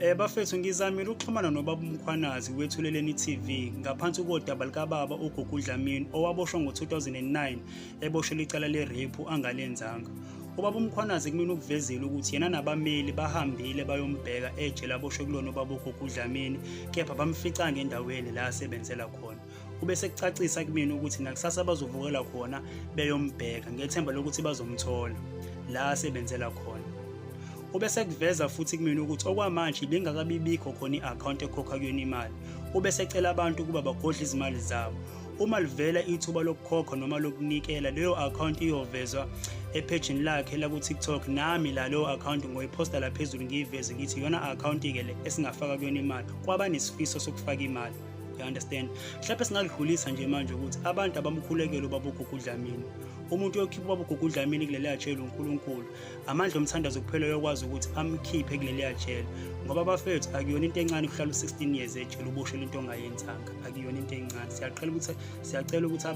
Bafethu, ngizamile ukuxhumana nobaba uMkhwanazi weThuleleni TV ngaphansi kodaba likababa uGugu Dlamini owaboshwa ngo-2009 eboshelwa icala le-rape angalenzanga. Ubaba uMkhwanazi kumina ukuvezile ukuthi yena nabameli bahambile bayombheka ejele aboshwe kulona ubaba uGugu Dlamini, kepha bamficanga endaweni la asebenzela khona. Ube sekucacisa kumina ukuthi nakusasa bazovukela khona beyombheka ngethemba lokuthi bazomthola la asebenzela khona. Ube sekuveza futhi kumina ukuthi okwamanje ibingakabibikho khona i-akhawunti ekhokha kuyona imali. Ube secela abantu ukuba bagodle izimali zabo. Uma livela ithuba lokukhokha noma lokunikela, leyo akhawunti iyovezwa ephejini lakhe laku-TikTok. Nami la leyo akhawunti ngoyiphosta la phezulu, ngiyiveze ngithi iyona akhawunti-ke le esingafaka kuyona imali kwabanesifiso sokufaka imali. You understand? Mhlawumbe singalidlulisa nje manje ukuthi abantu abamkhulekele ubaba uGugu Dlamini. Umuntu oyokhipha ubaba uGugu Dlamini kuleliya jele uNkulunkulu. Amandla omthandazo kuphela uyokwazi ukuthi amkhiphe kuleliya jele, ngoba bafethu, akuyona into encane ukuhlala u-16 years ejele uboshelwe into ongayenzanga. Akuyona into encane. Siyacela ukuthi